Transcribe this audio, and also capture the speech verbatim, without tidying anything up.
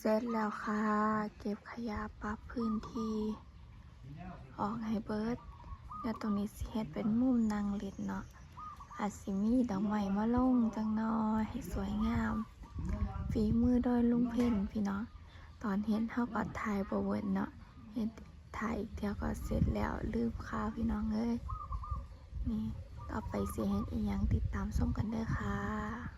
ร็จแล้วค่ะ เก็บขยะปรับพื้นที่ ออกให้เบิด แล้วตรงนี้สิเฮ็ดเป็นมุมนั่งเล่นเนาะ อาจสิมีดอกไม้มาลงจังน้อยให้สวยงาม ฝีมือโดยลุงเพ็ญพี่น้อง ตอนเฮ็ดเฮาก็ถ่ายบ่เบิดเนาะ เฮ็ดถ่ายอีกเทื่อก็เสร็จแล้ว ลืมข่าวพี่น้องเอ้ย นี่ ต่อไปสิเฮ็ดอีหยังติดตามชมกันเด้อค่ะ